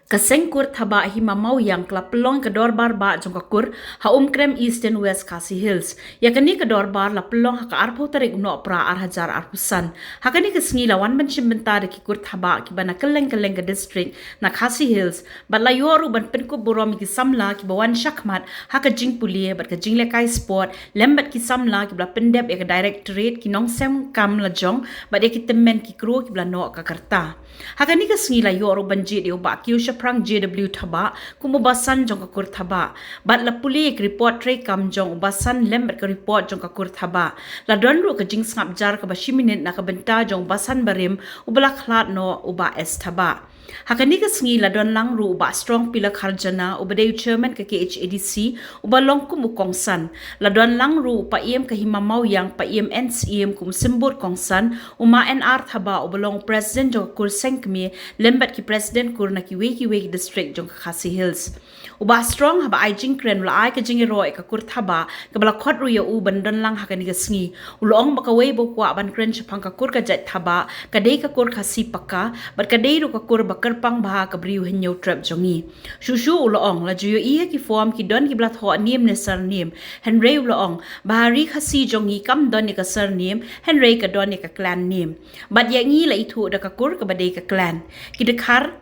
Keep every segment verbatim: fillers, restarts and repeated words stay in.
Ka seng kur Thabah Hima Mawiang ka la pynlong ka dorbar bah jong ka kur ha Umkrem, Eastern West Khasi Hills. Ïa kane ka dorbar la pynlong ha ka arphew tarik u Nohprah ar hajar arphew san. Ha kane ka sngi la wan ban shim bynta da ki kur Thabah kiba na kylleng kylleng ka district na Khasi Hills, bad la ïoh ruh ban pynkup burom ïa ki samla kiba wan shakhmat ha ka jingpule bad ka jinglehkai sport, lem bad ki samla kiba la pyndep ïa ka directorate, ki nongseng kam lajong bad ïa ki tymmen ki kro kiba la noh ka rta. Ha kane ka sngi la ïoh ruh ban jied ïa u Bah Kiew Shaphrang J W Thabah kum u basan jong ka kur Thabah, bad la pule ïa ka report treikam jong u basan lem bad ka report jong ka kur Thabah. La don ruh ka jingsngap jar kaba shi minit na ka bynta jong u basan barim uba la khlad noh, u Bah S Thabah. Ha kane ka sngi la don lang ruh u Bah Strong Pilakharjana uba dei u chairman ka K H A D C, uba long kum u kongsan. La don lang ruh u Paiem ka Hima Mawiang, Paiem N Syiem kum u symbud kongsan, u Ma N R Thabah uba long president jong ka kur seng kmie, lem bad ki president kur na kiwei kiwei ki district jong ka Khasi Hills. U Bah Strong haba ai jingkren u la ai ka jingïaroh ïa ka kur Thabah kaba la khot ruh ïa u ban don lang ha kane ka sngi. U la ong ba kawei ba u kwah ban kren shaphang ka kur ka jait Thabah, ka dei ka kur Khasi paka, bad ka dei ruh ka kur ba kyrpang bha ka briew hynñiew trep jong ngi. Shuh shuh u la ong, la ju ïohi ha ki form ki don kiba la thoh nim ne surname. Hynrei u la ong ba ha ri Khasi jong ngi kam don ïa ka surname, hynrei ka don ïa ka clan name. Bad ïa ngi la ithuh da ka kur kaba dei ka clan. Ki dkhar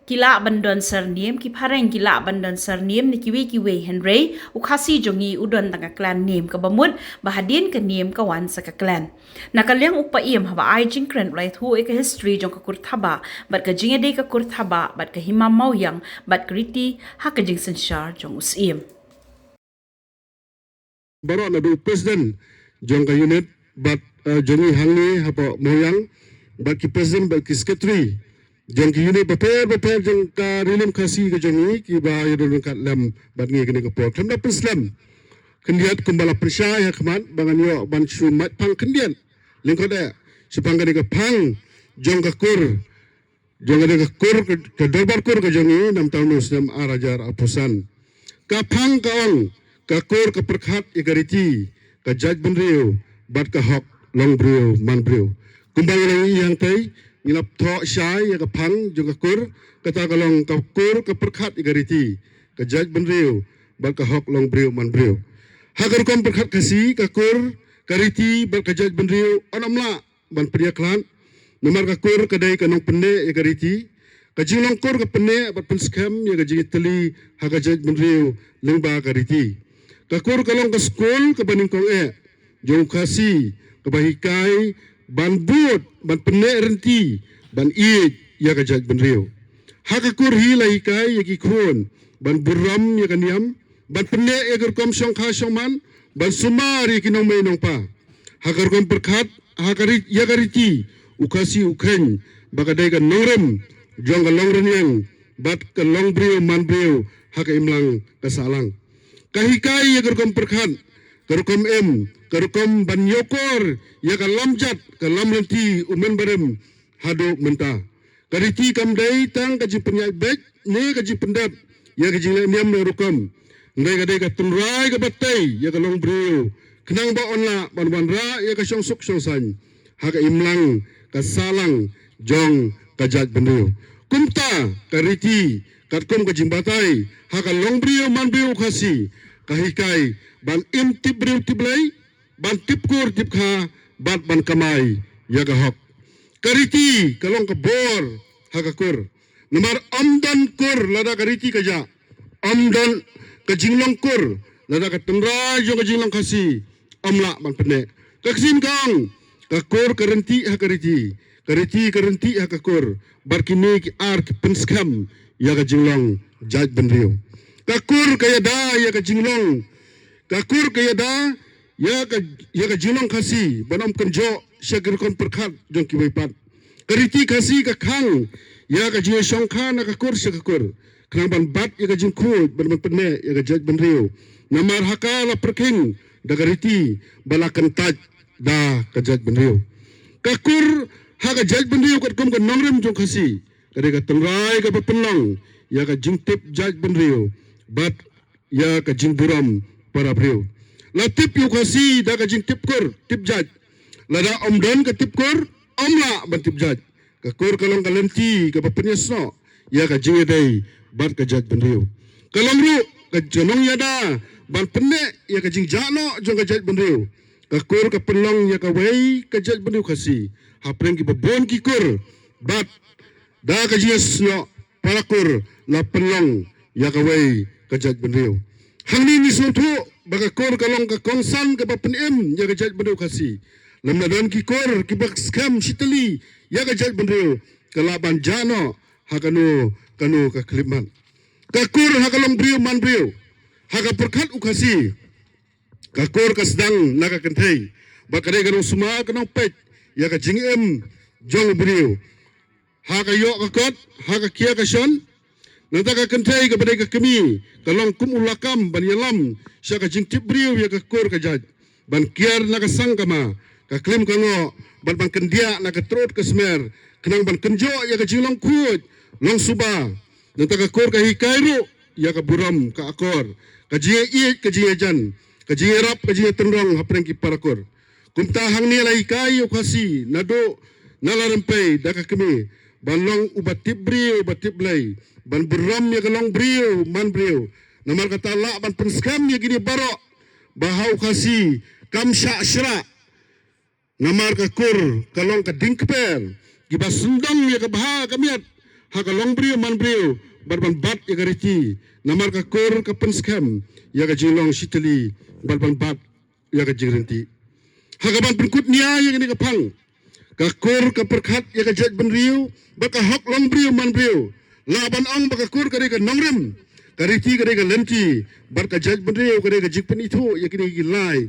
ki lah ban don surname, ki phareng ki lah ban don surname ne kiwei kiwei, hynrei u Khasi jong ngi u don tang ka clan name, kaba mut ba hadien ka name ka wan sa ka clan. Na ka liang u Paiem haba ai jingkren u la ïathuh ïa ka history jong ka kur Thabah bad ka jingïadei ka kur Thabah bad ka Hima Mawiang bad ka riti ha ka jingsynshar jong u Syiem. Baroh naduh president jong ka unit bad, eh, jong ngi hangne hapoh Mawiang, bad ki president bad ki secretary jong ki unit bapher bapher jong ka Ri Lum Khasi ka jong ngi kiba ïadon ryngkat lem bad ngi kane ka por. Khlem da pynslem khyndiat, kumba la pynshai ha khmat, ba ngan ïoh ban shu mad phang khyndiat lyngkot eh shaphang kane ka phang jong ka kur, jong kane ka kur, ka, ka dorbar kur ka jong ngi na ka bynta u snem ar hajar arphew san. Ka phang ka ong, ka kur ka pyrkhat ïa ka riti, ka jaitbynriew bad ka hok longbriew manbriew. Kumba ngi la ïohi hangtei, ngi la thoh shai ïa ka phang jong ka kur, kata ka long ka kur ka pyrkhat ïa ka riti, ka jaitbynriew bad ka hok longbriew manbriew. Ha ka rukom pyrkhat Khasi, ka kur, ka riti bad ka jaitbynriew yn ym lah ban pynïakhlad. Namar ka kur ka dei ka nongpynneh ïa ka riti. Ka jinglong kur ka pynneh bad pynskhem ïa ka jingïatylli ha ka jaitbynriew lyngba ka riti. Ka kur ka long ka skul kaba nyngkong eh jong u Khasi, kaba hikai ban bud, ban pynneh rynti, ban ïeit ïa ka jaitbynriew. Ha ka kur hi la hikai ïa ki khun ban burom ïa ka niam, ban pynneh ïa ka rukom shongkha shongman, ban sumar ïa ki nongmei nongpa. Ha ka rukom pyrkhat, ha ka ri-, ïa ka riti, u Khasi u kheiñ ba ka dei ka nongrim jong ka longrynïeng bad ka longbriew manbriew ha ka imlang ka sahlang. Ka hikai ïa ka rukom pyrkhat, ka rukom im, ka rukom ban ïoh kor ïa ka lamjat, ka lamlynti u mynbarim haduh mynta. Ka riti kam dei tang ka jingpynïaid beit ne ka jingpyndep ïa ka jingleh niam ne rukom. Hynrei ka dei ka tynrai kaba tei ïa ka longbriew, khnang ba yn lah ban wanrah ïa ka shongsuk shongsaiñ ha ka imlang ka sahlang jong ka jaitbynriew. Kumta ka riti katkum ka jingbatai ha ka longbriew manbriew Khasi, ka hikai ban im tip briew tip Blei, ban tip kur tip kha bad ban kamai ïa ka hok. Ka riti ka long ka bor ha ka kur. Namar ym don kur lada ka riti ka jah. Ym don ka jinglong kur lada ka tynrai jong ka jinglong Khasi ym lah ban pynneh. Ka ktien ka ong, ka kur ka ryntih ha ka riti, ka riti ka ryntih ha ka kur. Bad kine ki ar ki pynskhem ïa ka jinglong jaitbynriew. Ka kur ka ïada ïa ka jinglong, ka kur ka ïada ïa ka, ïa ka jinglong Khasi ban ym kynjoh sha ki rukom pyrkhat jong kiwei pat. Ka riti Khasi ka khang ïa ka jingïashongkha na ka kur sha ka kur, khnang ban bat ïa ka jingkhuid, ban, ban pynneh ïa ka jaitbynriew. Namar ha ka la pyrkhing da ka riti, ba la kyntait da ka jaitbynriew. Ka kur ha ka jaitbynriew katkum ka nongrim jong Khasi ka dei ka tynrai kaba pynlong ïa ka jingtip jaitbynriew bad ïa ka jingburom para briew. La tip ïa u Khasi da ka jingtip kur tip jait. Lada ym don ka tip kur, ym lah ban tip jait. Ka kur ka long ka lynti kaba pynïasnoh ïa ka jingïadei bad ka jaitbynriew. Ka long ruh ka jingïada ban pynneh ïa ka jingjah noh jong ka jaitbynriew. Ka kur ka pynlong ïa kawei ka jaitbynriew Khasi hapdeng kiba bun ki kur, bad da ka jingïasnoh para kur la pynlong ïa kawei ka jaitbynriew. Hangne ngi sngewthuh ba ka kur ka long ka kongsan kaba pynim ïa ka jaitbynriew Khasi. Lymda don ki kur kiba skhem shitylli ïa ka jaitbynriew, ka lah ban jah noh ha kano kano ka khyllipmat. Ka kur ha ka longbriew manbriew, ha ka pyrkhat u Khasi, ka kur ka sdang na ka kynthei, bad ka dei ka nongsumar ka nongpeit ïa ka jingim jong u briew. Ha ka ïoh ka kot, ha ka khia ka shon, nangta ka kynthei kaba dei ka kmie ka long kum u lakam ban ïalam sha ka jingtip briew ïa ka kur ka jait, ban kiar na ka sang kama, ka klim ka ngoh, bad ban kyndiah na ka trud ka smer, khnang ban kynjoh ïa ka jinglong khuid long suba. Nangta ka kur ka hikai ruh ïa ka burom ka akor, ka jingïaieit ka jingïajan, ka jingïarap ka jingïatynrong hapdeng ki para kur. Kumta hangne la hikai ïa u Khasi naduh na la rympei da ka kmie ban long uba tip briew uba tip Blei, ban burom ïa ka longbriew manbriew. Namar kata lah ban pynskhem ïa kine baroh ba ha u Khasi kam shah shrah. Namar ka kur ka long ka ding kper kiba sngewdon ïa ka bha ka miat ha ka longbriew manbriew, bad ban bat ïa ka riti. Namar ka kur ka pynskhem ïa ka jinglong shitylli bad ban bat ïa ka jingryntih. Ha kaban pynkut nia ïa kane ka phang, ka kur ka pyrkhat ïa ka jaitbynriew bad ka hok longbriew manbriew. Lah ban ong ba ka kur ka dei ka nongrim, ka riti ka dei ka lynti, bad ka jaitbynriew ka dei ka jingpynithuh ïa kine ki lai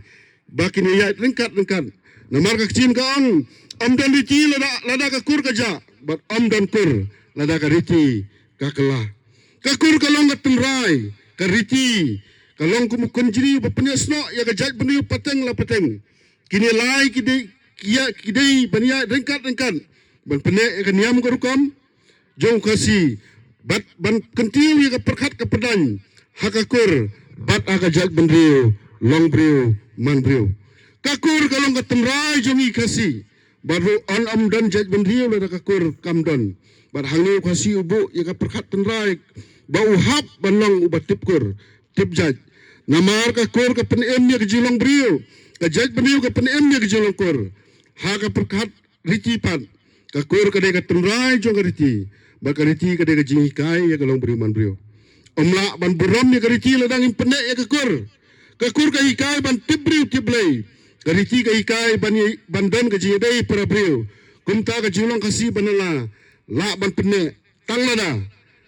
ba kin ïaid ryngkat ryngkat. Namar ka ktien ka ong, ym don riti lada, lada ka kur ka jah, bad ym don kur lada ka riti ka kylla. Ka kur ka long ka tynrai, ka riti ka long kum u kynjri ba pynïasnoh ïa ka jaitbynriew pateng la pateng. Kine lai ki dei, ki ïa, ki dei ban ïaid ryngkat ryngkat ban pynneh ïa ka niam ka rukom jong u Khasi, bad ban kyntiew ïa ka pyrkhat ka pyrdain ha ka kur bad ha ka jaitbynriew longbriew manbriew. Ka kur ka long ka tynrai jong ngi Khasi, bad ruh yn ym don jaitbynriew lada ka kur kam don. Bad hangne u Khasi u buh ïa ka pyrkhat tynrai ba u hap ban long uba tip kur tip jait. Namar ka kur ka pynim ïa ka jinglong briew, ka jaitbynriew ka pynim ïa ka jinglong kur. Ha ka pyrkhat riti pat, ka kur ka dei ka tynrai jong ka riti, bad ka riti ka dei ka jinghikai ïa ka longbriew manbriew. Ym lah ban burom ïa ka riti lada ngim pynneh ïa ka kur. Ka kur ka hikai ban tip briew tip Blei, ka riti ka hikai ban ïa, ban don ka jingïadei para briew. Kumta ka jinglong Khasi ba nala lah ban pynneh tang lada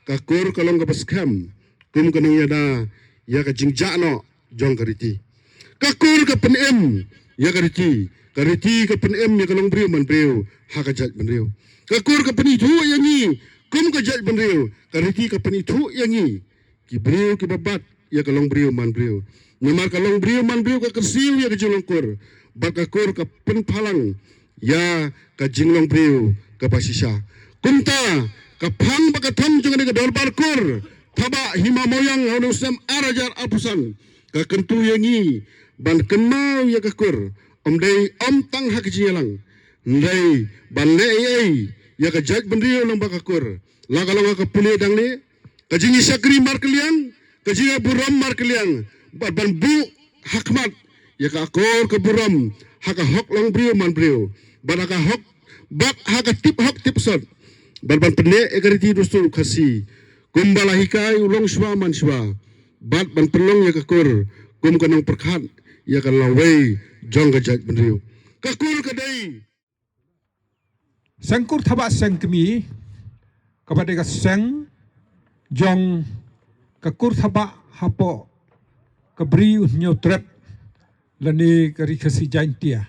ka kur ka long kaba skhem kum ka nongïada ïa ka jingjah noh jong ka riti. Ka kur ka pynim ïa ka riti, ka riti ka pynim ïa ka longbriew manbriew ha ka jaitbynriew. Ka kur ka pynithuh ïa ngi kum ka jaitbynriew, ka riti ka pynithuh ïa ngi ki briew kiba bat ïa ka longbriew manbriew. Namar ka longbriew manbriew ka kyrsiew ïa ka jinglong kur, bad ka kur ka pynphalang ïa ka jinglong briew kaba shisha. Kumta ka phang ba ka thom jong kane ka dorbar kur Thabah Hima Mawïang ha une u snem ar hajar arphew san ka kyntu ïa ngi ban kynmaw ïa ka kur, ym dei ym tang ha ka jingïalang, hynrei ban leh ei ei ïa ka jaitbynriew lyngba ka kur. La ka long ha ka pule dang ne, ka jingïashakri markylliang, ka jingïaburom markylliang, bad ban buh hakhmat ïa ka akor ka burom ha ka hok longbriew manbriew, bad ha ka hok, bad ha ka tip hok tip sot, bad ban pynneh ïa ka riti dustur u Khasi kumba la hikai u longshuwa manshuwa, bad ban pynlong ïa ka kur kum ka nongpyrkhat ïa ka lawei jong ka jaitbynriew. Ka kur ka dei Seng Kur Thabah Seng Kmie, kaba dei ka seng jong ka Kur Thabah hapoh ka Bri u Hynñiewtrep lane ka Ri Khasi Jaiñtia,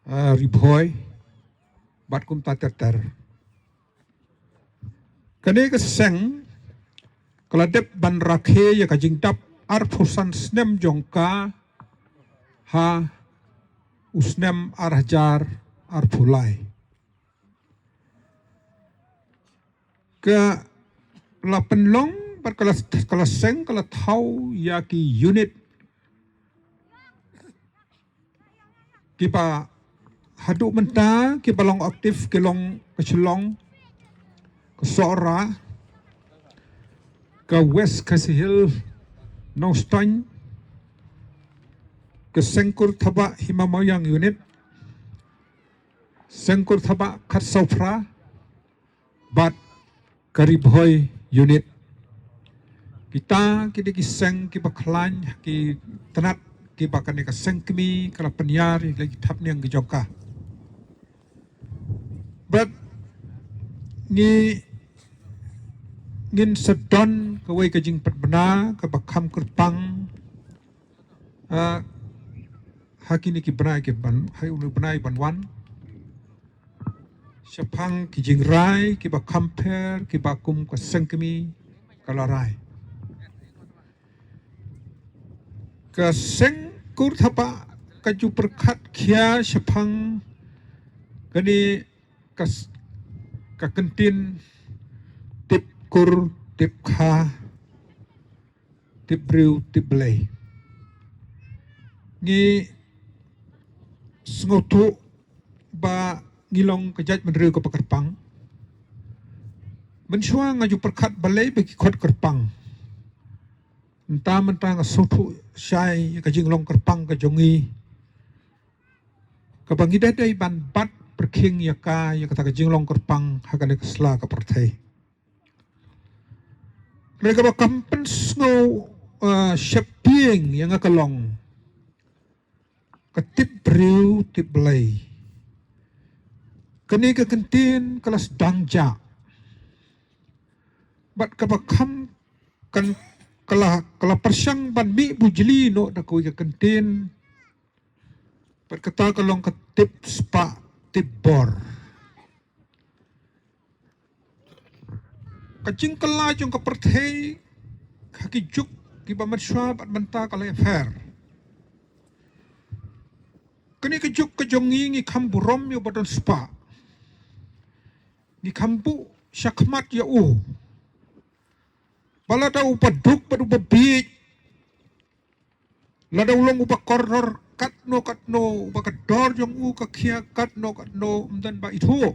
ah, Ri Bhoi bad kumta ter ter. Kane ka seng ka la dep ban rakhe ïa ka jingdap arphew san snem jong ka ha u snem ar hajar arphew lai. Ka la pynlong bad ka la, ka la seng, ka la thaw ïa ki unit kiba haduh mynta kiba long active ki long ka Shillong, ka Sohra, ka West Khasi Hills Nongstoiñ, ka Seng Kur Thabah Hima Mawiang Unit, Seng Kur Thabah Khatsawphra bad ka Ri Bhoi Unit. Kita ki dei ki seng kiba khlaiñ ha ki tnat kiba kane ka seng kmie ka la pynïar ïa ki thapniang ki jong ka. Bad ngi, ngin sa don kawei ka jingpynbna kaba kham kyrpang, ah, ha kine ki bnai ki ban, ha une u bnai ban wan. Shaphang ki jingrai kiba kham pher kiba kum ka seng kmie ka la rai. Ka Seng Kur Thabah ka ju pyrkhat khia shaphang kane ka s-, ka kyntien tip kur, tip kha, tip briew, tip Blei. Ngi sngewthuh ba ngi long ka jaitbynriew kaba kyrpang. Mynshuwa nga ju pyrkhat balei ba ki khot kyrpang. Mynta, mynta nga sngewthuh shai ïa ka jinglong kyrpang ka jong ngi, kaba ngi dei dei ban bat pyrkhing ïa ka, ïa kata ka jinglong kyrpang ha kane ka sla ka pyrthei. Re kaba kam pynsngew, eh, sheptieng ïa nga ka long ka tip briew tip Blei. Kane ka kyntien ka la sdang jah. Bad kaba kham kan ka la, ka la pyrshang ban mih bujli noh da kawei ka kyntien. Bad kata ka long ka tip spah tip bor. Ka jingkylla jong ka pyrthei ha ki juk kiba mynshuwa bad mynta ka la ïapher. Kane ka juk ka jong ngi, ngi kham burom ïa u ba don spah. Ngi kham buh shakhmat ïa u. Ba lada uba duk bad uba bieit, lada u long uba kordor katno katno, uba ka dor jong u ka khia katno katno, ym don ba ithuh.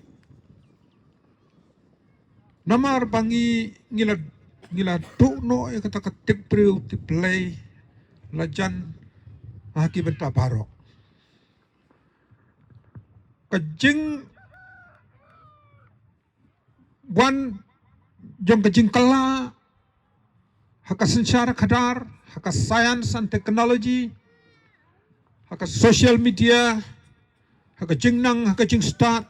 Namar ba ngi, ngi la, ngi la duh noh ïa kata ka tip briew tip Blei la jan ha ki bynta baroh. Ka jing wan jong ka jingkylla ha ka synshar khadar, ha ka science and technology, ha ka social media, ha ka jingnang, ha ka jingstad,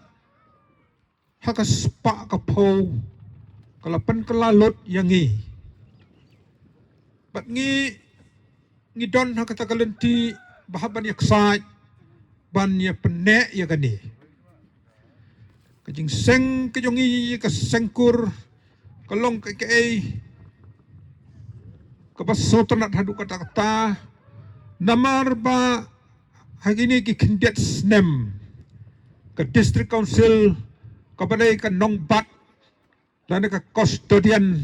ha ka spah ka phew, ka la pynkylla lut ïa ngi. Bad ngi, ngi don ha kata ka lynti ba hap ban ïa ksaid ban ïa pynneh ïa kane. Ka jingseng ka jong ngi, ka Seng Kur, ka long ka, kaei kaba sngewtynnat haduh katta katta. Namar ba ha kine ki khyndiat snem ka District Council kaba dei ka nongbat lane ka custodian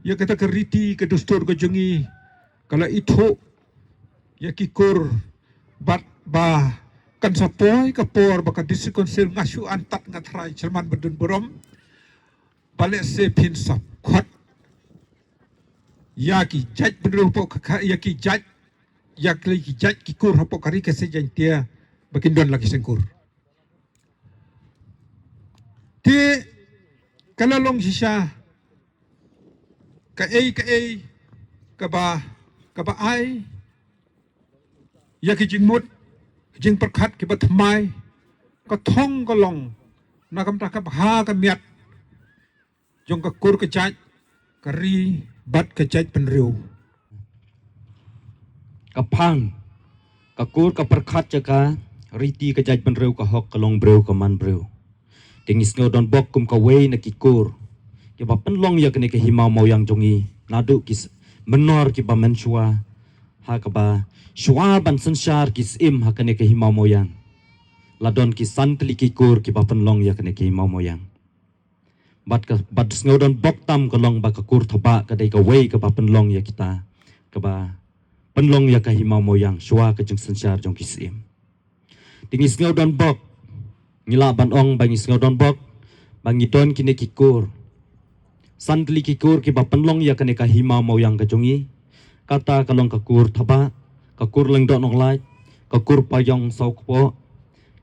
ïa kata ka riti ka dustur ka jong ngi, ka la ithuh ïa ki kur, bad ba kan sa poi ka por ba ka District Council, nga shu antad, nga tharai Chairman ba don burom, ba lehse phin sa khot ïa ki jaitbynriew hapoh ka, ka, ïa ki jait, ïa ki, ki jait ki kur hapoh ka Ri Khasi Jaiñtia ba kin don la ki Seng Kur. Te ka la long shisha kaei kaei kaba, kaba ai ïa ki jingmut jingpyrkhat kiba thymmai. Ka thong ka long na ka bynta ka bha ka miat jong ka kur ka jait, ka ri bad ka jaitbynriew. Ka phang, ka kur ka pyrkhat ïa ka riti ka jaitbynriew, ka hok ka longbriew ka manbriew. Te ngi sngew don bok kum kawei na ki kur kiba pynlong ïa kane ka Hima Mawiang jong ngi naduh ki s-, mynnor kiba mynshuwa, ha kaba shuwa ban synshar ki syiem ha kane ka Hima Mawiang, la don ki san tylli ki kur kiba pynlong ïa kane ka Hima Mawiang. Bad ka, bad sngew don bok tam ka long ba ka Kur Thabah ka dei kawei kaba pynlong ïa kita, kaba pynlong ïa ka Hima Mawiang shuwa ka jingsynshar jong ki syiem. Te ngi sngew don bok, ngi lah ban ong ba ngi sngew don bok ba ngi don kine ki kur San tylli ki kur kiba pynlong ïa kane ka hima Mawïang ka jong ngi. Kata ka long ka kur Thabah, ka kur Lyngdoh Nonglait, ka kur Pariong Sawkpoh,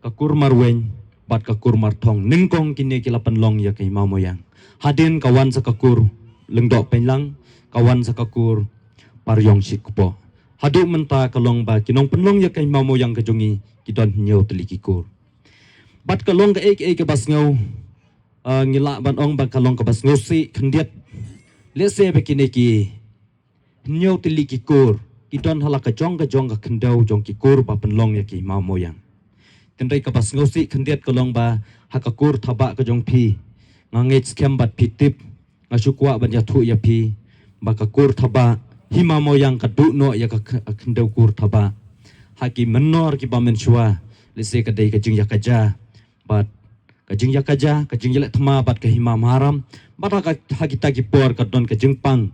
ka kur Marweiñ, bad ka kur Marthong. Nyngkong kine ki la pynlong ïa ka hima Mawïang. Hadien ka wan sa ka kur Lyngdoh Peinlang, ka wan sa ka kur Pariong Shikpoh. Haduh mynta ka long ba ki nongpynlong ïa ka hima Mawïang ka jong ngi ki don hynñiew tylli ki kur. Bad ka long kaei kaei kaba sngew, ah, ngi lah ban ong ba ka long kaba sngewsih khyndiat. Lehse ba kine ki hynñiew tylli ki kur ki don ha la ka jong ka jong ka khyndew jong ki kur ba pynlong ïa ka hima Mawïang. Hynrei kaba sngewsih khyndiat ka long ba ha ka kur Thabah ka jong phi, nga ngeit skhem bad phi tip, nga shu kwah ban ïathuh ïa phi ba ka kur Thabah, hima Mawïang ka duh noh ïa ka kh-, khyndew kur Thabah. Ha ki mynnor kiba mynshuwa, lehse ka dei ka jingïakajia bad ka jingïakajia, ka jingïaleh thma bad ka hima Maharam. Bad ha ka, ha kita ki por ka don ka jingpang,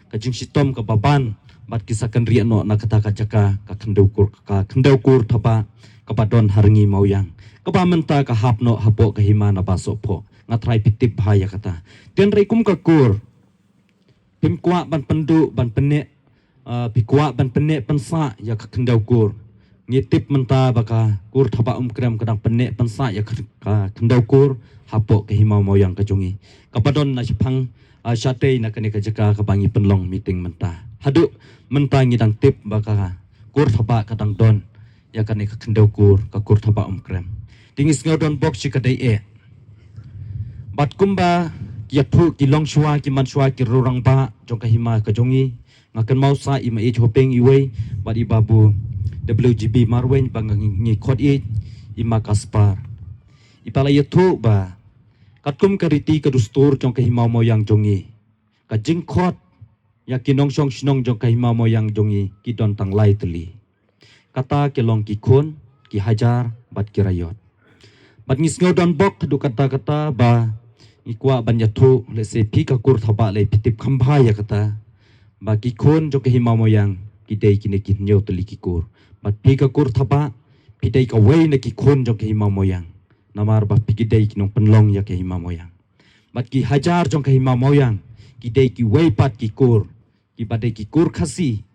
ka jingshitom kaba ban, bad ki sa kynriah noh na kata ka jaka, ka khyndew kur, ka khyndew kur Thabah kaba don ha Rngiew Mawïang, kaba mynta ka hap noh hapoh ka hima Nabahsohphoh. Nga trai phi tip bha ïa kata. Hynrei kum ka kur, phim kwah ban pynduh, ban pynneh, ah, phi kwah ban pynneh pynsah ïa ka khyndew kur. Ngi tip mynta ba ka kur Thabah Umkrem ka dang pynneh pynsah ïa ka, ka khyndew kur hapoh ka hima Mawïang ka jong ngi, kaba don na shaphang, ah, shatei na kane ka jaka kaba ngi pynlong meeting mynta. Haduh mynta ngi dang tip ba ka kur Thabah ka dang don ïa kane ka khyndew kur, ka kur Thabah Umkrem. Te ngi sngew don bok shi ka dei eh. Bad kumba ki ïathuh ki longshuwa, ki manshuwa, ki rangbah jong ka hima ka jong ngi, nga kynmaw sa i Ma H. Hopeng iwei bad i Babu W G B Marweiñ ba nga ngi, ngi khot i, i Ma Kaspar. I ba la ïathuh ba katkum ka riti ka dustur jong ka hima Mawïang jong ngi, ka jingkhot ïa ki nongshong shnong jong ka hima Mawïang jong ngi ki don tang lai tylli. Kata ki long ki khun, ki hajar bad ki raiot. Bad ngi sngew don bok haduh katta katta ba ngi kwah ban ïathuh, lehse phi ka kur Thabah lei phi tip kham bha ïa kata, ba ki khun jong ka hima Mawïang ki dei kine ki hynñiew tylli ki kur. Bad phi ka kur Thabah phi dei kawei na ki khun jong ka hima Mawïang, namar ba phi ki dei ki nongpynlong ïa ka hima Mawïang. Bad ki hajar jong ka hima Mawïang ki dei kiwei pat ki kur, kiba dei ki kur Khasi,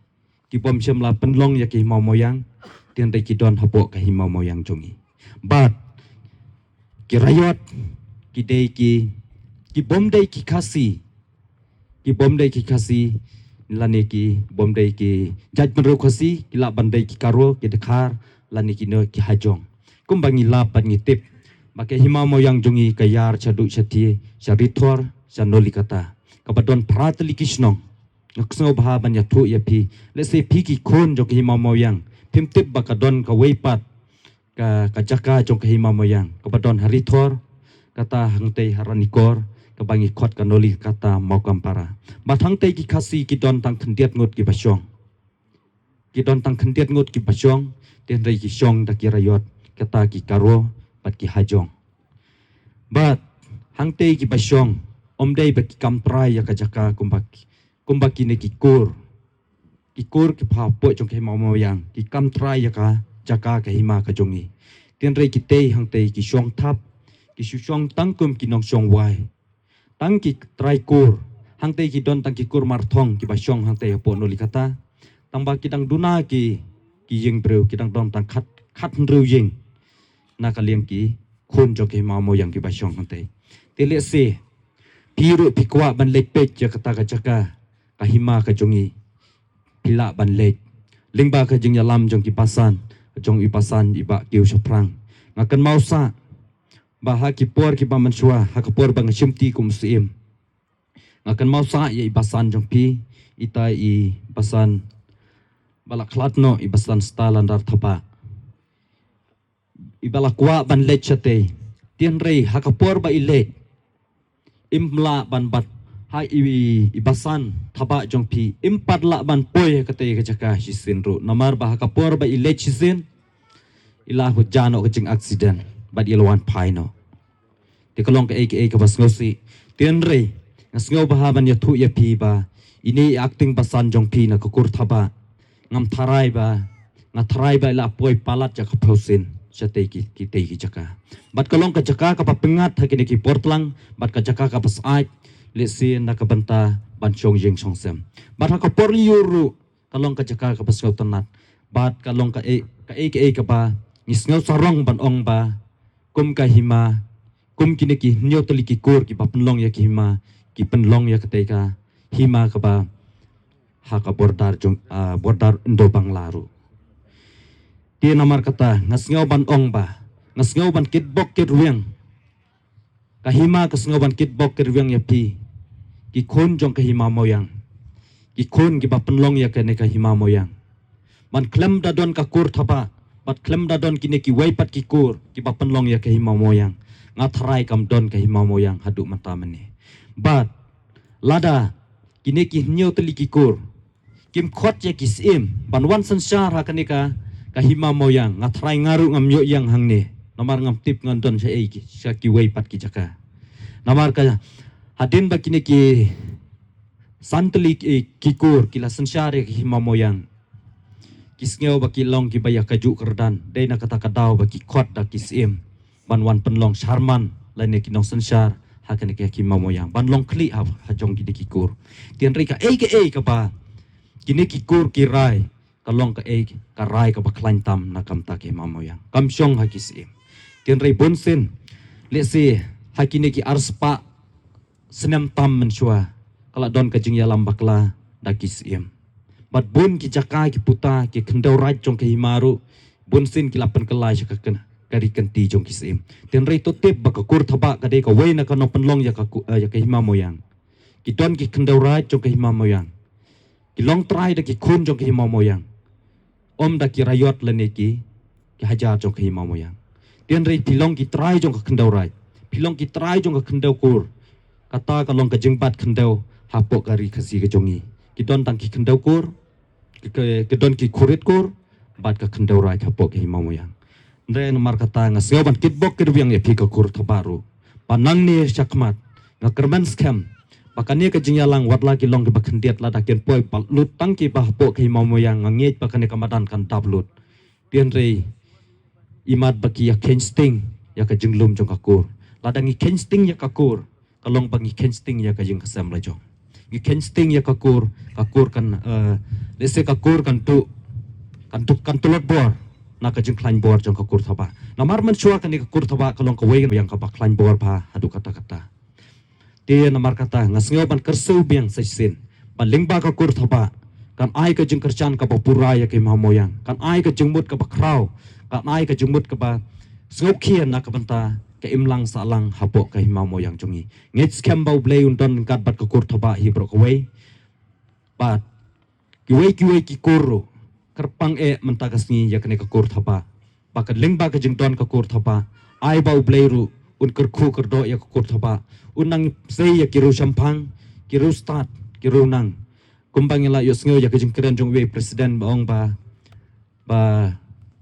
ki bym shym la pynlong ïa ka hima Mawïang, hynrei ki don hapoh ka hima Mawïang jong ngi. Bad ki raiot ki dei ki, ki bym dei ki Khasi, ki bym dei ki Khasi, lane ki bym dei ki jaitbynriew Khasi, ki lah ban dei ki Garo, ki Dkhar, lane kino ki Hajong. Kumba ngi lap bad ngi tip ba ka hima Mawïang jong ngi ka ïar shaduh shathie, sha Rithor, sha Nolikata, kaba don phra tylli ki shnong. Nga sngew bha ban ïathuh ïa phi, lehse phi ki khun jong ka hima Mawïang phim tip ba ka don kawei pat ka, ka jaka jong ka hima Mawïang kaba don ha Rithor, kata hangtei ha Ranikor, kaba ngi khot ka Nolikata Mawkampara. Bad hangtei ki Khasi ki don tang khyndiat ngut kiba shong. Ki don tang khyndiat ngut kiba shong, hynrei ki shong da ki raiot, kata ki Garo bad ki Hajong. Bad hangtei kiba shong, ym dei ba ki kam trai ïa ka jaka kumba ki, kumba kine ki kur. Ki kur kiba hapoh jong ka hima Mawïang ki kam trai ïa ka jaka ka hima ka jong ngi. Hynrei kitei hangtei ki shong thap, ki shu shong tang kum ki nongshong wai. Tang ki trai kur, hangtei ki don tang ki kur Marthong kiba shong hangtei hapoh Nolikata. Tang ba ki dang duna ki, ki ïing briew, ki dang don tang khat, khat hynriew ïing na ka liang ki khun jong ka hima Mawïang kiba shong hangtei. Te lehse phi ruh phi kwah ban leit peit ïa kata ka jaka, ka hima ka jong ngi, phi lah ban leit. Lyngba ka jingïalam jong ki basan, jong i basan i Bah Kiew Shaphrang, nga kynmaw sa ba ha ki por kiba mynshuwa, ha ka por ba nga shimti kum u Syiem, nga kynmaw sa ïa i basan jong phi, ita i basan ba la khlad noh, i basan Starlander Thabah, i ba la kwah ban leit shatei. Hynrei ha ka por ba i leit, im lah ban bat ha i, i, i basan Thabah jong phi, im pat lah ban poi ha katei ka jaka shisien ruh, namar ba ha ka por ba i leit shisien, i la hut ja noh ka jingaccident bad i la wan phai noh. Te ka long kaei kaei kaba sngewsih. Hynrei nga sngew bha ban ïathuh ïa phi ba ine i acting basan jong phi na ka kur Thabah, ngam tharai ba, nga tharai ba i la poi palat ïa ka phew sien shatei ki, kitei ki jaka. Bad ka long ka jaka kaba pyngngad ha kine ki por tlang, bad ka jaka kaba syaid, lehse na ka bynta ban shong ïing shong sem. Bad ha ka por lyiur ruh ka long ka jaka kaba sngewtynnat. Bad ka long kaei kaei kaei kaba ngi sngew sarong ban ong ba kum ka hima, kum kine ki hynñiew tylli ki kur kiba pynlong ïa ka hima, ki pynlong ïa katei ka hima kaba ha ka border jong, ah, border Indo-Bangla ruh. Te namar kata nga sngew ban ong ba nga sngew ban kitbok kitrwiang. Ka hima ka sngew ban kitbok kitrwiang ïa phi, ki khun jong ka hima Mawïang, ki khun kiba pynlong ïa kane ka hima Mawïang. Ban khlem da don ka kur Thabah bad khlem da don kine kiwei pat ki kur kiba pynlong ïa ka hima Mawïang, nga tharai kam don ka hima Mawïang haduh mynta mynne. Bad lada kine ki hynñiew tylli ki kur kim khot ïa ki syiem ban wan synshar ha kane ka, ka hima Mawïang, nga tharai nga ruh ngam ïoh ïeng hangne. Namar ngam tip ngan don sha ei ki, sha kiwei pat ki jaka. Namar ka hadien ba kine ki san tylli ki, ki kur ki la synshar ïa ka hima Mawïang, ki sngew ba ki long kiba ïa kajuh kyrdan, dei na kata ka daw ba ki khot da ki syiem ban wan pynlong sharman lane ki nongsynshar ha kane ka hima Mawïang, ban long khlieh ha, ha jong kine ki kur. Te hynrei kaei kaei kaba kine ki kur ki rai, ka long kaei ka rai kaba khlaiñ tam na ka bynta ka hima Mawïang, kam shong ha ki syiem. Te hynrei bunsien, lehse ha kine ki arspah snem tam mynshuwa ka la don ka jingïalam bakla da ki syiem. Bad bun ki jaka, ki puta, ki khyndew raij jong ka hima ruh bunsien ki la pynkylla sha ka kyn-, ka ri kynti jong ki syiem. Te hynrei to tip ba ka kur Thabah ka dei kawei na ka nongpynlong ïa ka ku-, eh, ïa ka hima Mawïang. Ki don ki khyndew raij jong ka hima Mawïang, ki long trai da ki khun jong ka hima Mawïang, ym da ki raiot lane ki, ki hajar jong ka hima Mawïang. Te hynrei phi long ki trai jong ka khyndew raij, phi long ki trai jong ka khyndew kur. Kata ka long ka jingbat khyndew hapoh ka ri Khasi ka jong ngi. Ki don tang ki khyndew kur, ki, ki, ki don ki khurit kur bad ka khyndew raij hapoh ka hima Mawïang. Hynrei namar kata nga sngew ban kitbok kitrwiang ïa phi ka kur Thabah ruh ba nangne shakhmat nga kyrmen skhem ba kane ka jingïalang, wat la ki long kiba khyndiat, lada kin poi ba lut tang kiba hapoh ka hima Mawïang, nga ngeit ba kane ka madan kan dap lut. Te hynrei imat ba ki ïa kheiñ sting ïa ka jinglum jong ka kur. Lada ngi kheiñ sting ïa ka kur, ka long ba ngi kheiñ sting ïa ka ïing ka sem la jong. Ngi kheiñ sting ïa ka kur, ka kur kan, eh, lehse ka kur kan tu, kan tu, kan tlot bor na ka jingkhlaiñ bor jong ka kur Thabah. Namar mynshuwa kane ka kur Thabah ka long kawei ka ïing kaba khlaiñ bor bha haduh katta katta. Te namar kata nga sngew ban kyrsiew biang sa shisien ba lyngba ka kur Thabah kan ai ka jingkyrshan kaba pura ïa ka hima Mawïang, kan ai ka jingmut kaba khraw, kan ai ka jingmut kaba sngewkhia na ka bynta ka imlang sahlang hapoh ka hima Mawïang jong ngi. Ngeit skhem ba U Blei un don ryngkat bad ka kur Thabah hi baroh kawei. Bad kiwei kiwei ki kur ruh, kyrpang eh mynta ka sngi ïa kane ka kur Thabah, ba ka lyngba ka jingdon ka kur Thabah, ai ba U Blei ruh un kyrkhu kyrdoh ïa ka kur Thabah, un nang sei ïa ki riew shemphang, ki riew stad, ki riew nang. Kumba ngi la ïohsngew ïa ka jingkren jong uwei u president ba ong ba, ba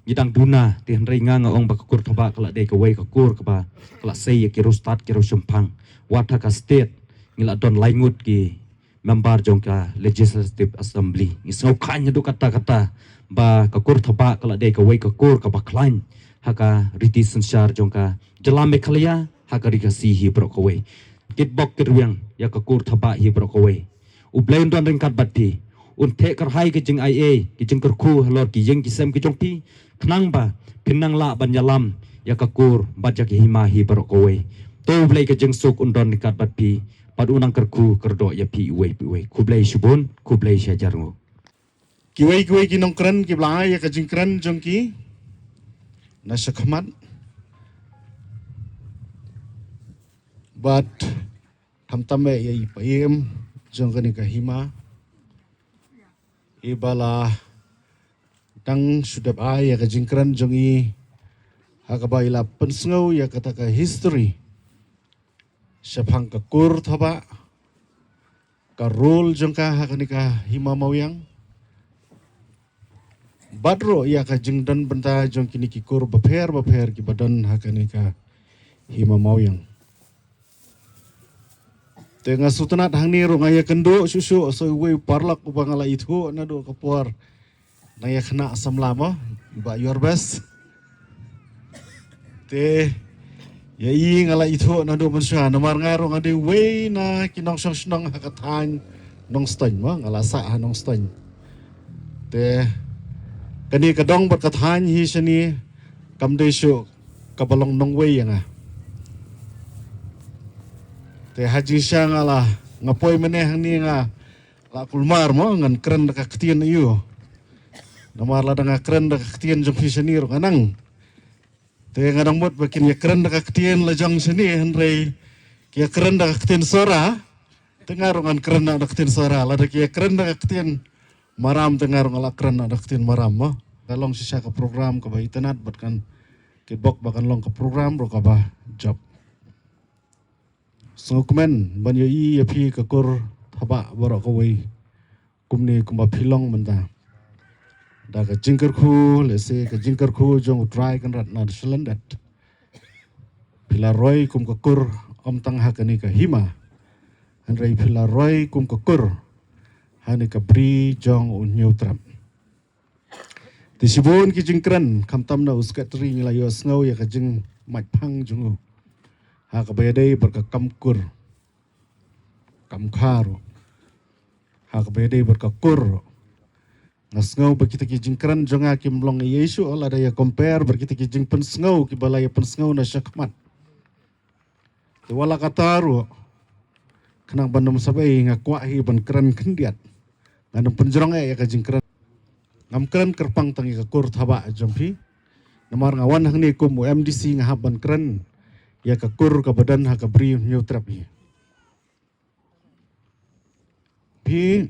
ngi dang duna, te hynrei nga nga ong ba ka kur Thabah ka la dei kawei ka kur kaba ka la sei ïa ki riew stad, ki riew shemphang. Wat ha ka state ngi la don lai ngut ki member jong ka Legislative Assembly. Ngi sngewkhlaiñ haduh katta katta ba ka kur Thabah ka la dei kawei ka kur kaba khlaiñ ha ka riti synshar jong ka jylla Meghalaya, ha ka ri Khasi hi baroh kawei. Kitbok kitrwiang ïa ka kur Thabah hi baroh kawei. U Blei un don ryngkat bad phi. Un theh kyrhai ka jingaiei, ka jingkyrkhu halor ki ïing ki sem ki jong phi, khnang ba phin nang lah ban ïalam ïa ka kur bad ïa ka hima hi baroh kawei. To U Blei ka jingsuk un don ryngkat bad phi, bad un nang kyrkhu kyrdoh ïa phi iwei pa iwei. Khublei shibun, khublei shihajar nguh. Kiwei kiwei ki nongkren kiba la ai ïa ka jingkren jong ki na shakhmat. Bad khamtam eh ïa i Paiem jong kane ka hima, iba la dang shu dep ai ïa ka jingkren jong i, ha kaba i la pynsngew ïa kata ka history shaphang ka kur Thabah, ka role jong ka ha kane ka hima Mawiang, bad ruh ïa ka jingdon bynta jong kine ki kur bapher bapher kiba don ha kane ka hima Mawiang. Te nga sngewtynnat hangne ruh nga ïakynduh shuh shuh sa uwei u paralok uba nga la ithuh naduh ka por nang ïa khynnah samla mo, Bah Yorbes. Te Ïa i nga la ithuh naduh mynshuwa namar nga ruh nga dei uwei na ki nongshong shnong ha ka thaiñ Nongstoiñ mo, nga la sah ha Nongstoiñ. Te kane ka dong bad ka thaiñ hi shane kam dei shuh kaba long nongwei ïa nga. Te ha jingshisha nga la, nga poi mynne hangne nga la kulmar mo, ngan kren da ka ktien aiu. Namar lada nga kren da ka ktien jong phi shane ruh nga nang. Te nga dang mut ba kin ïa kren da ka ktien la jong shane, hynrei ki ïa kren da ka ktien Sohra. Te nga ruh ngan kren da ka ktien Sohra, lada ki ïa kren da ka ktien Maram te nga ruh nga la kren da ka ktien Maram mo. Ka long shisha ka program kaba itynnad bad kan, ki bok ba kan long ka program ruh kaba jop. Sngewkmen ban ïohi ïa phi ka kur Thabah baroh kawei, kumne kumba phi long mynta. Da ka jingkyrkhu, lehse ka jingkyrkhu jong U Trai Kynrad na shalyndet, phi la roi kum ka kur, ym tang ha kane ka hima, hynrei phi la roi kum ka kur ha kane ka bri jong U Hynñiewtrep. Te shibun ki jingkren, khamtam na u secretary ngi la ïohsngew ïa ka jingmait phang jong u ha kaba ïadei bad ka kam kur, kam kha ruh, ha kaba ïadei bad ka kur ruh. Nga sngew ba kita ki jingkren jong nga kim long ei ei shuh lada ïa compare bad kita ki jingpynsngew kiba la ïa pynsngew na shakhmat. Te wat la katta ruh, khnang ban ym sabei nga kwah hi ban kren khyndiat. Ngan ym pynjrong eh ïa ka jingkren. Ngam kren kyrpang tang ïa ka kur Thabah jong phi. Namar nga wan hangne kum u M D C nga hap ban kren ïa ka kur kaba don ha ka bri Hynñiewtrep hi. Phi,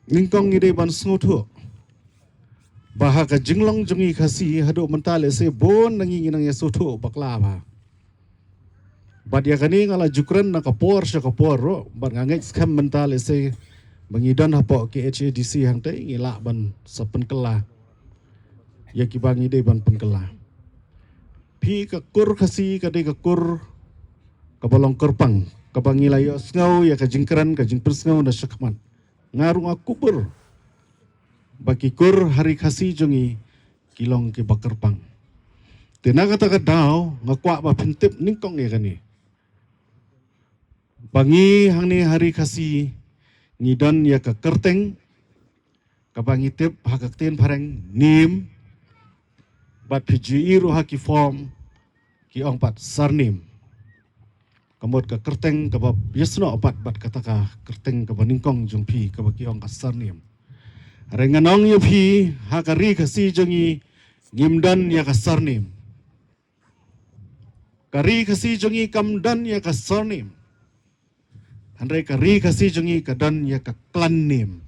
nyngkong ngi dei ban sngewthuh ba ha ka jinglong jong ngi Khasi haduh mynta lehse bun na ngi ngi nang ïa sngewthuh bakla bha. Bad ïa kane nga la ju kren na ka por sha ka por ruh, bad nga ngeit skhem mynta lehse ba ngi don hapoh K H A D C hangtei ngi lah ban sa pynkylla ïa kiba ngi dei ban pynkylla. Phi, ka kur Khasi ka dei ka kur kaba long kyrpang, kaba ngi la ïohsngew ïa ka jingkren, ka jingpynsngew na shakhmat. Nga ruh nga kubur ba ki kur ha ri Khasi jong ngi ki long kiba kyrpang. Te na kata ka daw nga kwah ba phin tip nyngkong ïa kane, ba ngi hangne ha ri Khasi ngi don ïa ka kyrteng, kaba ngi tip ha ka ktien phareng name, bad phi ju ïohi ruh ha ki form ki ong pat surname. Ka mut ka kyrteng kaba ïasnoh pat bad kata ka kyrteng kaba nyngkong jong phi kaba ki ong ka surname. Hynrei ngan ong ïa phi, ha ka ri Khasi jong ngi ngim don ïa ka surname. Ka ri Khasi jong ngi kam don ïa ka surname. Hynrei ka ri Khasi jong ngi ka don ïa ka clan name.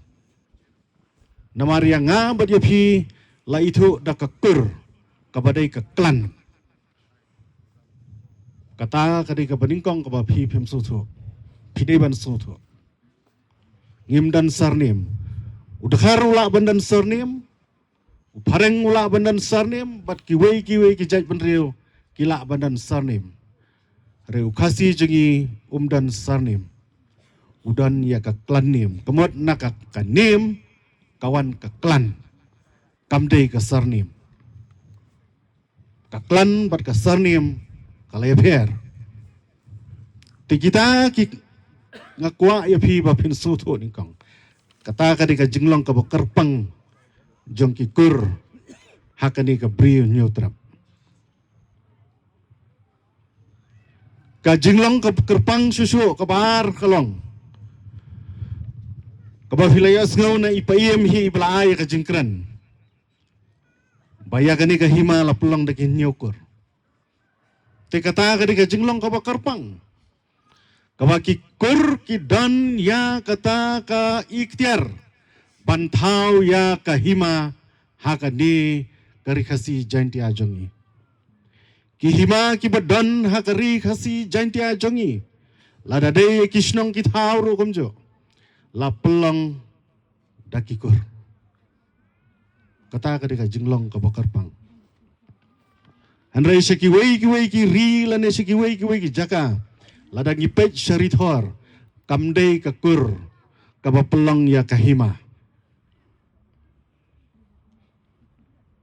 Namar ïa nga bad ïa phi la ithuh da ka kur kaba dei ka clan. Kata ka dei kaba nyngkong kaba phi phim sngewthuh, phi dei ban sngewthuh. Ngim don surname. U Dkhar u lah ban don surname, u Phareng u lah ban don surname, bad kiwei kiwei ki jaitbynriew ki lah ban don surname. Hynrei u Khasi jong ngi um don surname. U don ïa ka clan name. Ka mut na ka, ka name ka wan ka clan, kam dei ka surname. Ka clan bad ka surname ka la ïapher. Te kita ki, nga kwah ïa phi ba phin sngewthuh nyngkong. Kata ka dei ka jinglong kaba kyrpang jong ki kur ha kane ka bri Hynñiewtrep. Ka jinglong kaba kyrpang shuh shuh kaba ar ka long kaba phi la ïohsngew na i Paiem hi iba la ai ïa ka jingkren ba ïa kane ka hima la pynlong da ki hynñiew kur. Te kata ka dei ka jinglong kaba kyrpang, kaba ki kur ki don ïa kata ka iktiar ban thaw ïa ka hima ha kane ka ri Khasi Jaintia jong ngi. Ki hima kiba don ha ka ri Khasi Jaintia jong ngi, lada dei ki shnong ki thaw ruh kumjuh, la pynlong da ki kur. Kata ka dei ka jinglong kaba kyrpang. Hynrei sha kiwei kiwei ki ri lane sha kiwei kiwei ki jaka, lada ngi peit sha ri Thor, kam dei ka kur kaba pynlong ïa ka hima.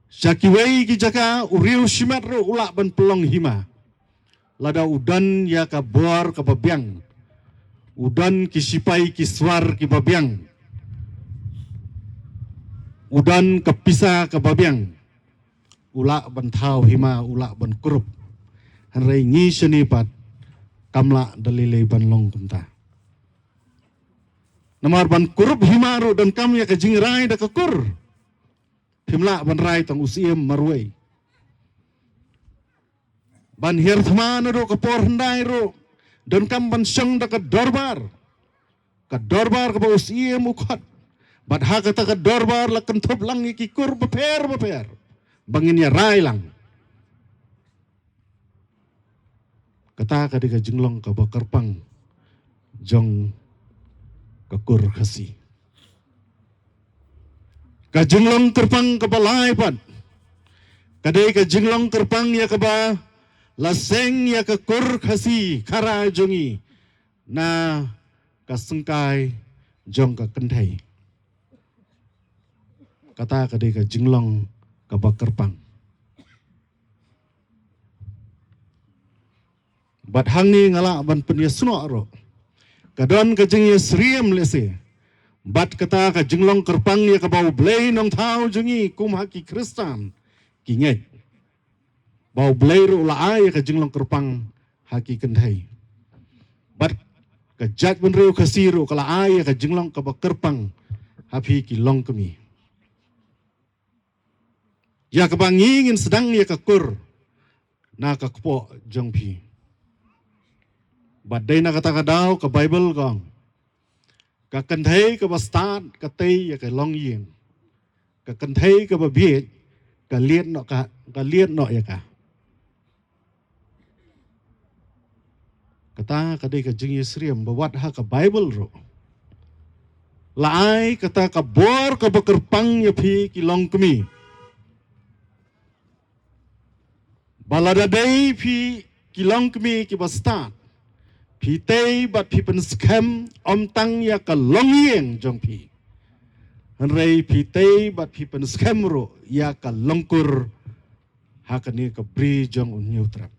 Sha kiwei ki jaka u riew shimet ruh u lah ban pynlong hima. Lada u don ïa ka bor kaba biang, u don ki sipai ki swar kiba biang, u don ka pisa kaba biang, u lah ban thaw hima, u lah ban kurup. Hynrei ngi shane pat kam lah da lei lei ban long kumta. Namar ban kurup hima ruh donkam ïa ka jingrai da ka kur. Phim lah ban rai tang u siem marwei. Ban hiar thma naduh ka por hyndai ruh donkam ban shong da ka dorbar. Ka dorbar kaba u siem u khot. Bad ha kata ka dorbar la kynthup lang ïa ki kur bapher bapher ba ngin ïa rai lang. Kata ka dei ka jinglong kaba kyrpang jong ka kur Khasi. Ka jinglong kyrpang kaba lai pat ka dei ka jinglong kyrpang ïa kaba la seng ïa ka kur Khasi Khara jong ngi na ka syngkai jong ka kynthei. Kata ka dei ka jinglong kaba kyrpang. Bad hangne nga lah ban pynïasnoh ruh, ka don ka jingïasyriem lehse bad kata ka jinglong kyrpang ïa kaba U Blei Nongthaw jong ngi kum ha ki Khristan ki ngeit ba U Blei ruh u la ai ïa ka jinglong kyrpang ha ki kynthei. Bad ka jaitbynriew Khasi ruh ka la ai ïa ka jinglong kaba kyrpang ha phi ki longkmie ïa kaba ngi ngin sdang ïa ka kur na ka kpoh jong phi. Bad dei na kata ka daw ka Baibl ka ong, ka kynthei kaba stad ka tei ïa ka longïing, ka kynthei kaba bieit ka lied noh ka, ka lied noh ïa ka. Kata ka dei ka jingïasyriem ba wat ha ka Baibl ruh la ai kata ka bor kaba kyrpang ïa phi ki longkmie. Ba lada dei phi ki longkmie kiba stad, phi tei bad phi pynskhem ym tang ïa ka longïing jong phi, hynrei phi tei bad phi pynskhem ruh ïa ka longkur ha kane ka bri jong U Hynñiewtrep.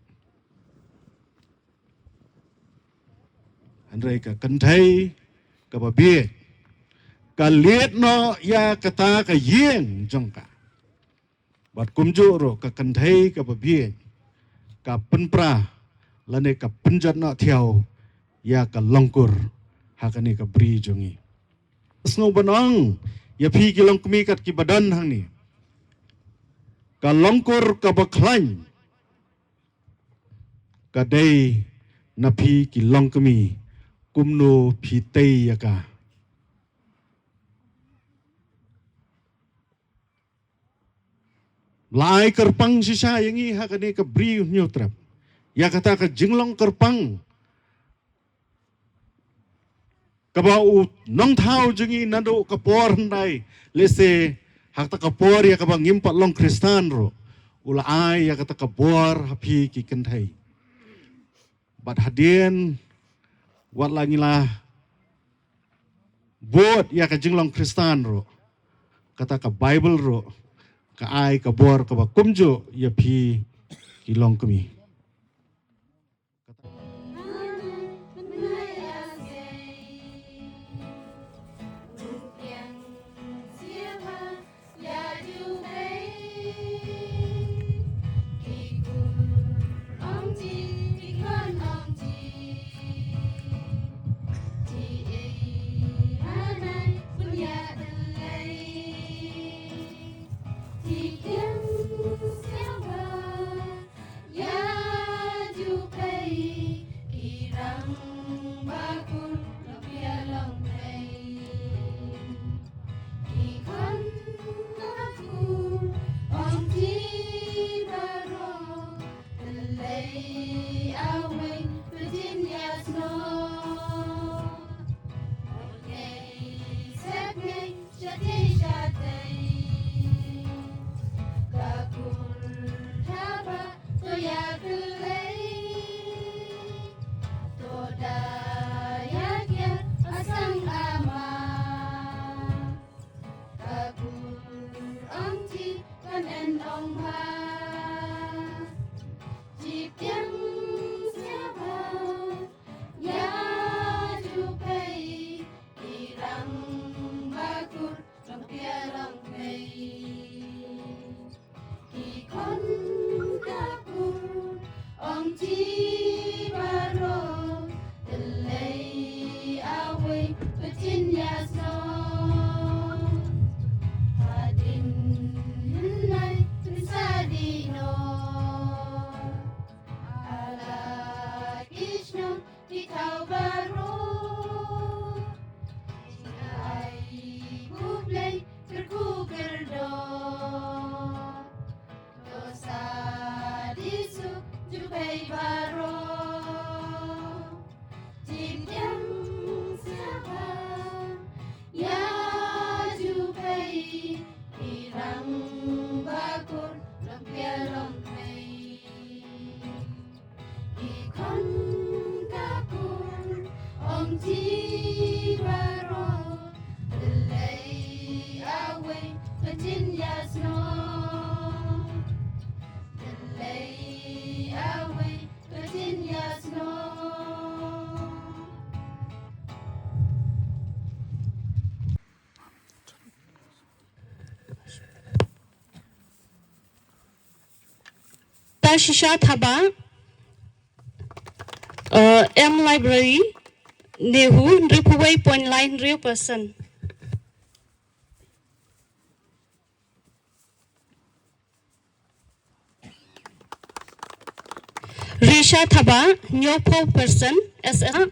Hynrei ka kynthei kaba bieit ka lied noh ïa kata ka ïing jong ka. Bad kumjuh ruh ka kynthei kaba bieit ka pynpra lane ka pynjot noh thiaw ïa ka longkur ha kane ka bri jong ngi. Sngew ban ong ïa phi ki longkmie kat kiba don hangne, ka longkur kaba khlaiñ ka dei na phi ki longkmie, kumno phi tei ïa ka. La ai kyrpang shisha ïa ngi ha kane ka bri U Hynñiewtrep ïa kata ka jinglong kyrpang kaba U Nongthaw jong ngi naduh ka por hyndai, lehse ha kata ka por ïa kaba ngim pat long Khristan ruh, u la ai ïa kata ka bor ha phi ki kynthei. Bad hadien wat la ngi la bud ïa ka jinglong Khristan ruh, kata ka Baibl ruh ka ai ka bor kaba kumjuh ïa phi ki longkmie. Ïa ju pei ki rangbah kur, la pia long pei ki khun ka kur, ong ti baroh, lei awei pynjin ïa snoh. Ong ei sep ngei. Shatei shatei ka kur thaba to ïa kylei, to da ïa kiar a sang ama. Ka kur ong ti kan en ong ba, ti piang Shisha Thabah, uh, M Library, NEHU, hynriewphew wei point lai hynriew percent. Risha Thabah, hynñiewphew percent, S S,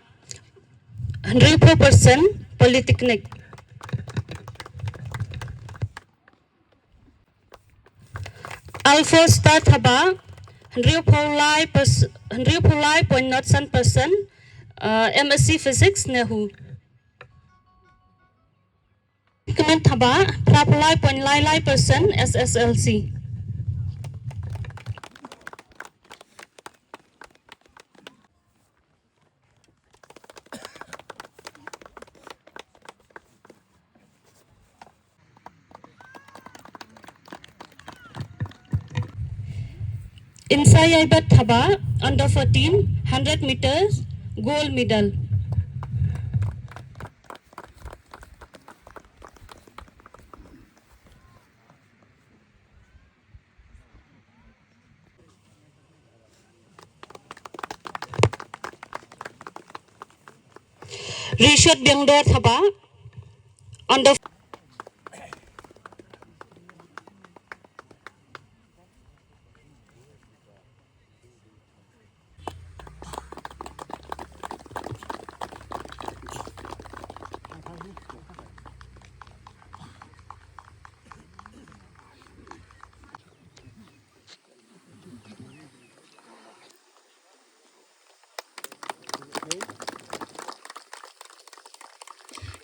hynriewphew percent, Polytechnic. Alphosta Thabah, hynriewphew lai pers-, hynriewphew lai point nod san percent, uh, M S C Physics, NEHU. Kmen Thabah, phraphew lai point lai lai percent, S S L C. Insa Yaibet Thabah, under fourteen, hundred meters, gold medal. Richard Biangdor Thabah, under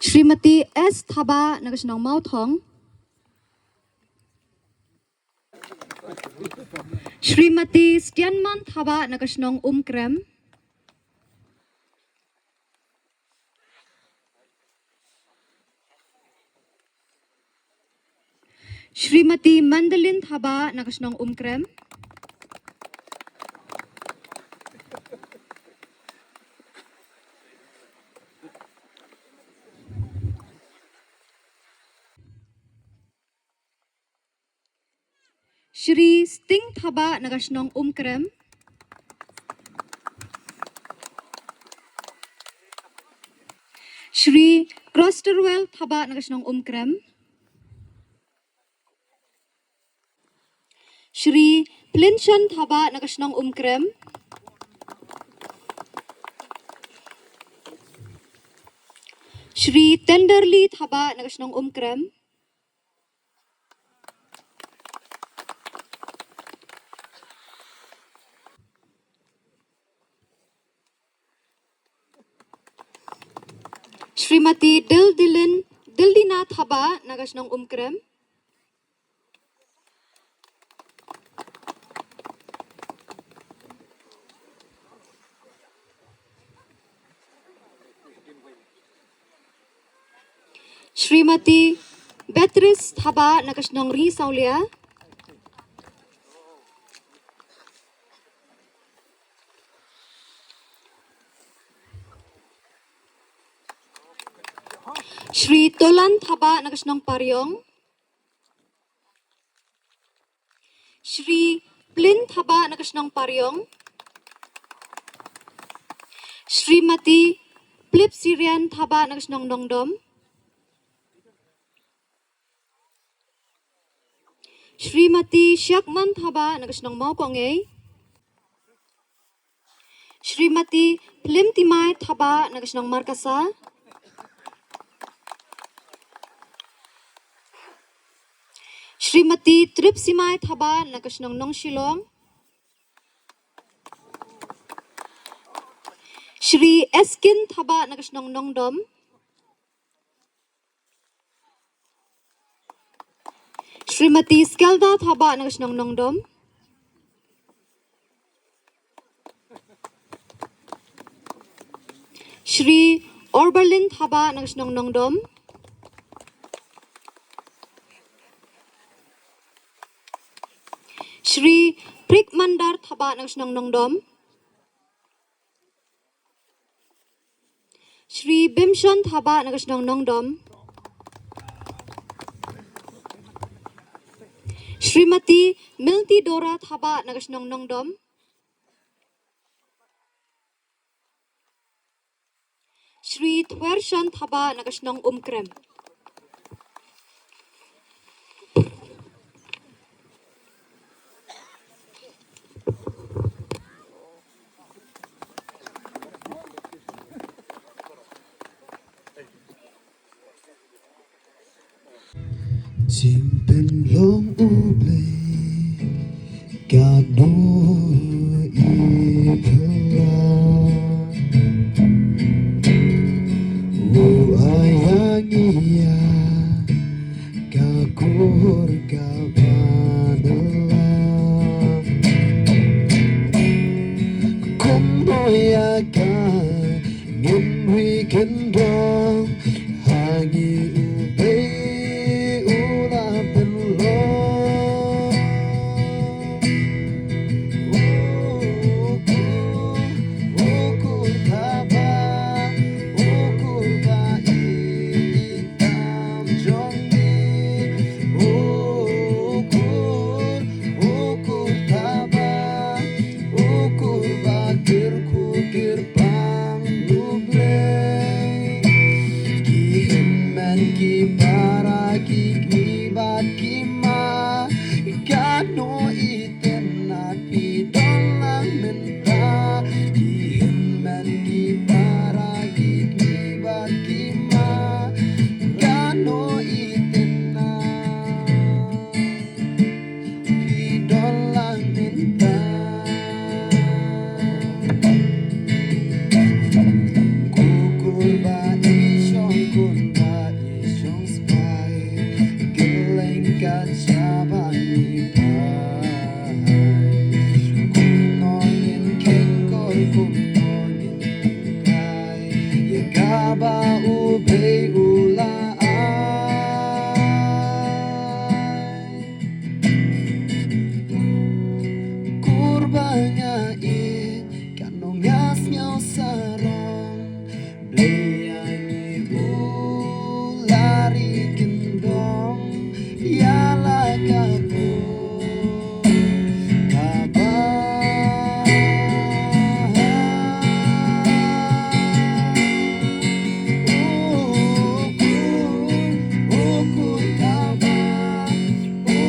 Shrimati S Thabah na ka shnong Mawthong. Shrimati Stianman Thabah na ka shnong Umkrem. Shrimati Mandalin Thabah na ka shnong Umkrem. Shri Sting Thabah na ka shnong Umkrem. Shri Crosterwell Thabah na ka shnong Umkrem. Shri Plinshon Thabah na ka shnong Umkrem. Shri Tenderly Thabah na ka shnong Umkrem. Shrimati Dildilin, Dildina Thabah na ka shnong Umkrem. Shrimati Beatrice Thabah na ka shnong Ri Saulia. Shri Tolan Thabah na ka shnong Pariong. Shri Plin Thabah na ka shnong Pariong. Shrimati Plip Sirian Thabah na ka shnong Nongdom. Shrimati Shakman Thabah na ka shnong Mawkongei. Shrimati Plim Timai Thabah na ka shnong Markasa. Shrimati Trip Simai Thabah na ka shnong Nongshilong. Shri Eskin Thabah na ka shnong Nongdom. Shrimati Skelda Thabah na ka shnong Nongdom. Shri Orberlin Thabah na ka shnong Nongdom. Shri Prik Mandar Thabah na ka shnong Nongdom. Shri Bimshon Thabah na ka shnong Nongdom. Srimati Milti Dora Thabah na ka shnong Nongdom. Shri Thwershon Thabah na ka shnong Umkrem. Jingpynlong U Blei ka dei i phylla. U ai ïa ngi ïa ka kur kaba nyngkong. Kumno ïa ka ngin ri kyndong ha ngi U Blei u la pynlong. U kur, u kur kaba, u kur ba i tam jong ngi. U kur, u kur kaba, u kur ba kyrkhu kyrpang U Blei. Ki hynmen ki para ki kmie bad ki mei, katno i tynnad phi don lang mynta. Ki hynmen ki para ki kmie bad ki mei, katno i tynnad phi don lang mynta. Ko kur ba i shong khun ba i shong spah, kylleng ka jaba ngi phai. Kumno ngin kheiñ kor, kumno ngin pynkheiñ ïa kaba U Blei u la ai. Kur ba nga ïeit, katno nga sngew sarong. Blei ïa ngi u la ri kyndong ïa la ka kur kaba. U kur, u kur kaba. U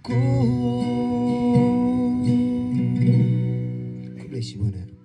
kur. God bless you, Hannah.